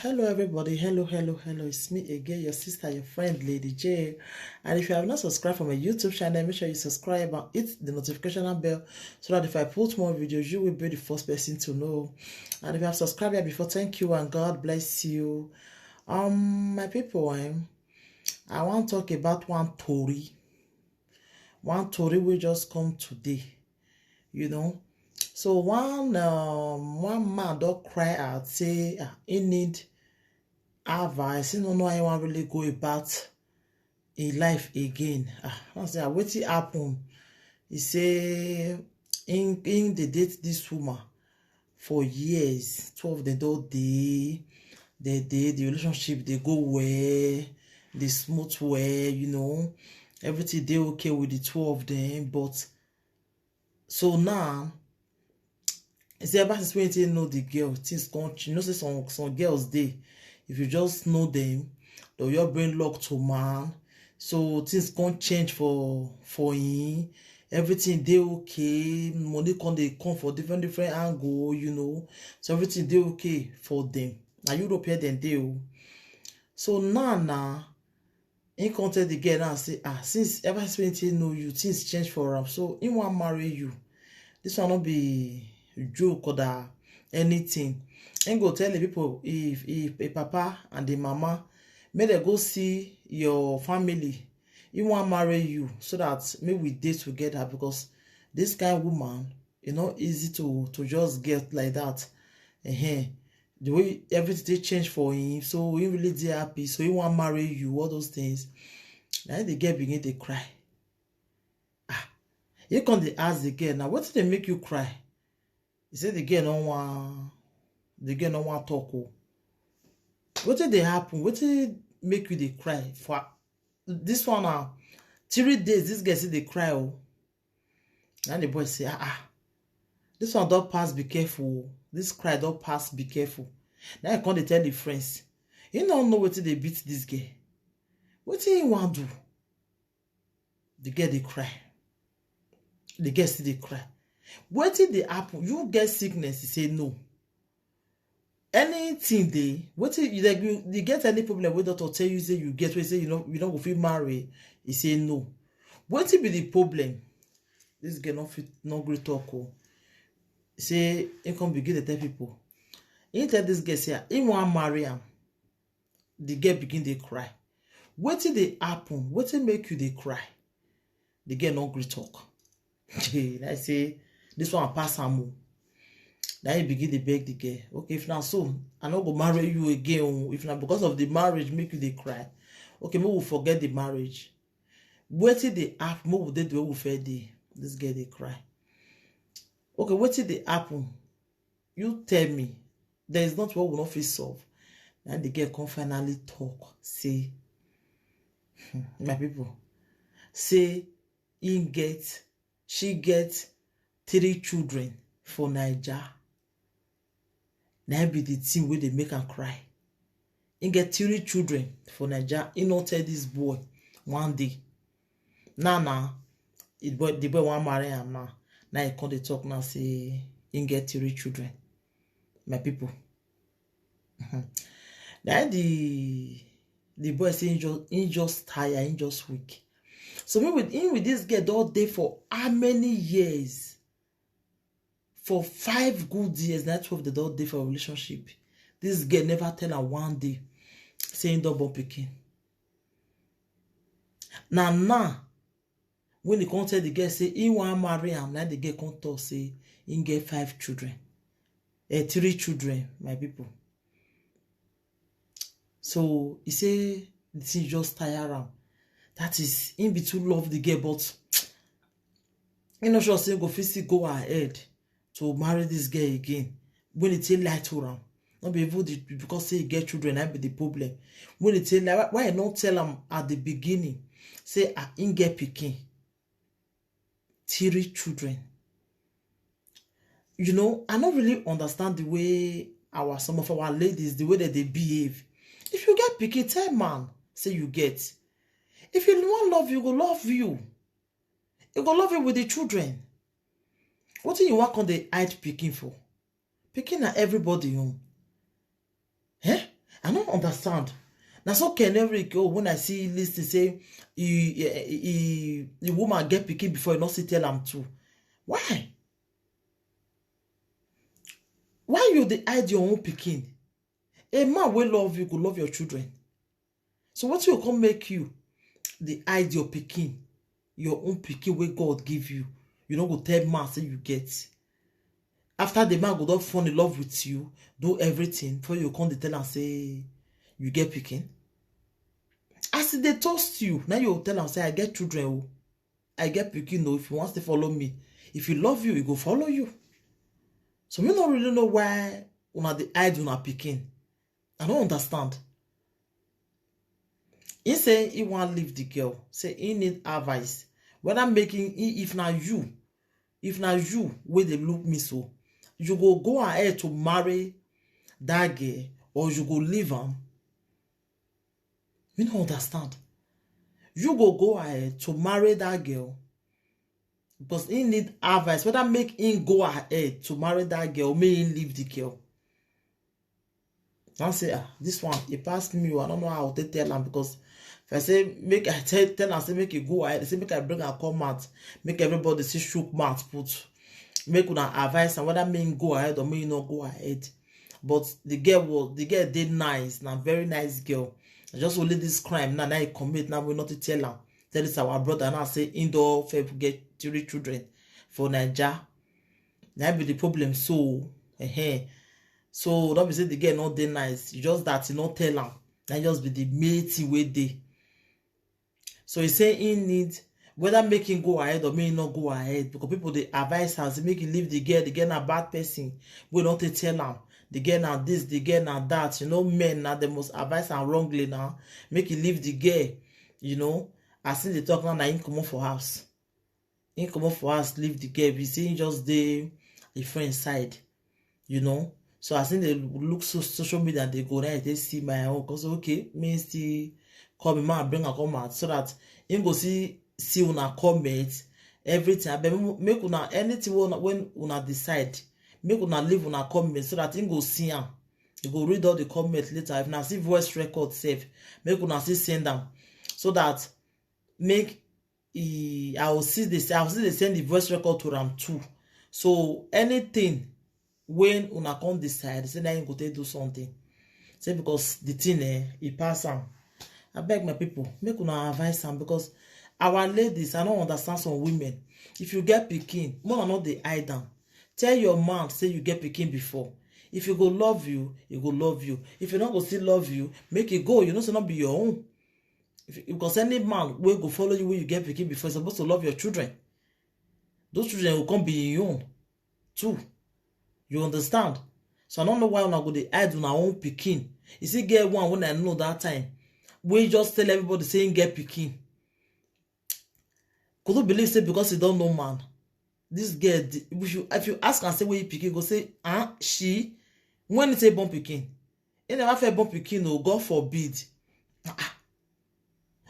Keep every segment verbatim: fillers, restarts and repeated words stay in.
Hello, everybody. Hello, hello, hello. It's me again, your sister, your friend, Lady J. And if you have not subscribed for my YouTube channel, make sure you subscribe and hit the notification bell so that if I post more videos, you will be the first person to know. And if you have subscribed here before, thank you and God bless you. Um, my people, eh, I want to talk about one tori. One tori will just come today, you know. So one um, one man don't cry out, say ah, he need advice. He don't know how he want really go about in life again. Ah, I say, ah, wetin happen? He say in in the date this woman for years. Two of them don't dey, they dey the relationship they go well, they smooth well, you know, everything they okay with the two of them. But so now, it's ever since when you know the girl, things come. You know, say some some girls they, if you just know them, they'll your brain lock to man. So things can't change for for him. Everything they okay. Money can they come for different different angle, you know. So everything they okay for them. Now Europe here then they. Oh. So now now, he come tell the girl now say ah, since ever since when he know you, things change for him. So he want marry you. This one not be joke or that anything. He go tell the people if if a papa and the mama, may they go see your family. He want marry you so that may we date together because this kind of woman, you know, easy to to just get like that. Uh-huh. The way everything they change for him, so he really dey happy. So he want marry you, all those things. Now the girl begin to cry. Ah, you come they ask the girl now, what did they make you cry? He said the girl no one, the girl no one talk. Oh. What did they happen? What did make you they cry for this one now? Three days, this girl said they cry. Oh. And the boy say, ah, ah. This one don't pass, be careful. This cry don't pass, be careful. Now I come they tell the friends. You don't know what they beat this girl. What do you want do? The girl they cry. The girl still they cry. What did they happen? You get sickness, he say no. Anything they, what if you, like, you, you get any problem with doctor tell you say you get, we say you know you don't go feel marry, he say no. What be the problem? This girl not fit, not great talk. Oh. He say he come begin to tell people. He tell this girl say he want marry him. The girl begin they cry. What did they happen? What did make you they cry? The girl not great talk. I say this one pass am. Now he begin to beg the girl. Okay, if now so I not go marry you again. Oh. If now because of the marriage make you they cry. Okay, we will forget the marriage. What did they happen? What would they do? We fair day. This girl they cry. Okay, what did they happen? You tell me. There is not what will not fit solve. Now the girl can finally talk. Say, hmm, my people, say he get, she get three children for Niger. Now be the thing where they make her cry. He get three children for Niger. He not tell this boy one day. Now now, it boy the boy want marry him now. Now he come they talk now say he get three children. My people. Now the the boy say he just he just tired, he just weak. So me with him with this girl all day for how many years? For five good years, that twelve they don't day for relationship. This girl never tell her one day saying double picking. Now now, when he come tell the girl say he want marry him, now the girl come talk say he get five children, eh, three children, my people. So he say the thing just tire him. That is, he be too love the girl, but he not sure say go fit still go ahead to marry this girl again. When he take light to him, not be able to because say he get children, that be the problem. When he take light, why, why he not tell him at the beginning? Say ah, he get picking, three children. You know, I don't really understand the way our some of our ladies, the way that they behave. If you get picking, tell man say you get. If you want love, you go love you. You go love you with the children. What do you want on the hide picking for? Picking at everybody own. Eh? Understand? Na so Ken Eric, oh, when I see list, say he, he, he, the woman get pikin before, you not see tell am too. Why? Why you dey hide your own pikin? A man wey love you go love your children. So what you come make you dey hide your pikin, your own pikin wey God give you? You no go tell man say you get. After the man go don fall in love with you, do everything before you come dey tell am say you get pikin. As e dey toast you, now you tell am say, "I get children o, I get pikin o. If you want to follow me, if you love you, he go follow you." So me no really know why una dey hide una pikin. I don't understand. He say he wan leave the girl, say he need advice. Whether making, he, if na you, if na you wey dey look me so, you go go ahead to marry that girl or you go leave am? Me no understand. You go go ahead to marry that girl because he need advice, whether make him go ahead to marry that girl, make him leave the girl. Now say, "Ah, this one, e pass me o, I don't know how to tell am," because if I say make I tell, tell am say make e go ahead, say make I bring am come out, make everybody see shook mouth put, make una advise am whether make him go ahead or make him no go ahead. But the girl was, the girl dey nice, na very nice girl. Na just only this crime now, now he commit now, we not to tell am. Tell this our brother now say he don fail get three children for Naija. That be the problem. So, eh, so don't be say the girl not dey nice. It's just that he not tell am. That just be the main thing wey dey. So he say he need whether make him go ahead or make him not go ahead, because people dey advise am say make he leave the girl. The girl na bad person. We don't take tell am. The girl na this, the girl na that. You know, men na they must advise am wrongly now. Make he leave the girl. You know, as in the talk now, na him comot for house. Him comot for house, leave the girl. Be say him just dey a friend side, you know. So as him dey look so social media, they go there, they see my own. Cause okay, me still call me man, bring her come out so that him go see, see una comment, everything. Abeg, make una, anything when, when una decide, make una leave una comment so that him go see am. He go read all the comment later. If na see voice record sef, make una still send am so that make he, I will see this, I will see they send the voice record to am too. So anything when una come decide, say na him go take do something. Say because the thing, eh, he pass am. I beg my people, make una advise am, because our ladies, I don't understand some women. If you get pikin, more not dey hide am. Tell your man say you get pikin before. If he go love you, he go love you. If he not go still love you, make it go. You know, so not be your own. If, because any man wey go follow you when you get pikin before, is supposed to love your children. Those children will come be your own too. You understand? So I don't know why una go dey hide una own pikin. You see, get one when I know that time, we just tell everybody saying get pikin. Could you believe say because he don't know man, this girl, if you, if you ask and say where you pikin, go say, "Ah, she," when he say born pikin, he never feel born pikin, oh, God forbid. Ah, ah.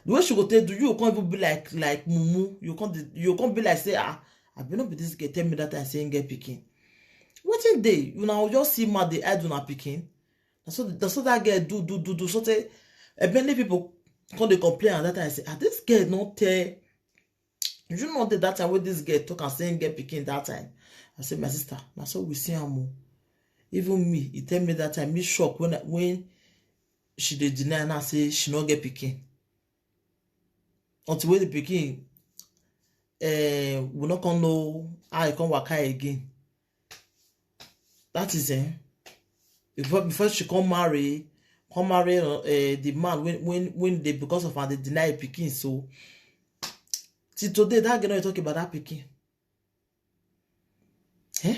The way she go take do, you can't even be like, like mumu. You can't, you can't be like say, "Ah, I be not be this girl. Tell me that I say get pikin." What thing dey? You now just see mad they hide una pikin. That's what, that's what that girl do, do, do, do. So say, eh, many people come dey complain at that time. Say, "Ah, this girl not tell." You know the that time when this girl talk and say get pikin that time. I say, "My sister, na so we see am o." Even me, he tell me that time, me shock when I, when she dey deny now say she no get pikin. Until when the pikin, eh, we not come know how I come waka again. That is, eh, before, before she come marry, come marry, uh, the man when, when, when they, because of her, they deny pikin. So till today, that girl not talk about that pikin. Eh?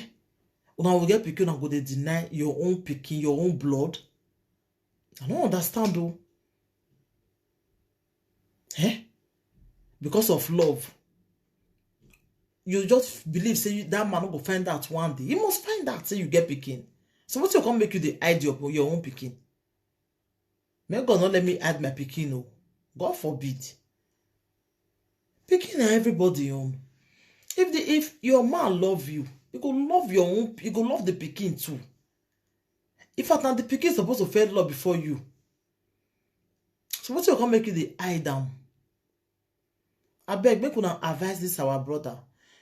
Una will get pikin and go dey deny your own pikin, your own blood. I don't understand though. Eh? Because of love. You just believe say you, that man no go find out one day. He must find out say you get pikin. So what you come make you dey hide your, your own pikin? May God not let me hide my pikin, oh. God forbid. Pikin na everybody own. If the, if your man love you, you go love your own, you go love the pikin too. In fact, now the pikin supposed to feel love before you. So wetin go come make you dey hide am? Abeg, make una advise this our brother,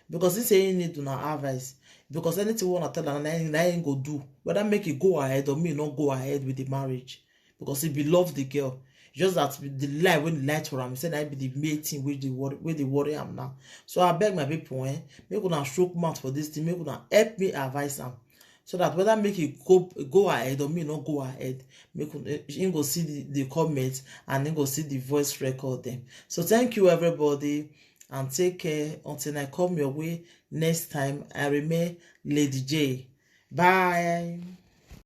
because he say he need una advice, because anything we wanna tell am, na him, na him go do, whether make e go ahead or make e no go ahead with the marriage, because he be love the girl. Just that the lie wey he lie to am, he say na him be the main thing wey dey worry, wey dey worry am now. So abeg, my people, eh, make una chook mouth for this thing, make una help me advise am, so that whether make e go, go ahead or make e no go ahead, make una, he go see the, the comment and he go see the voice record dem. So thank you, everybody, and take care until I come your way next time. I remain Lady J. Bye.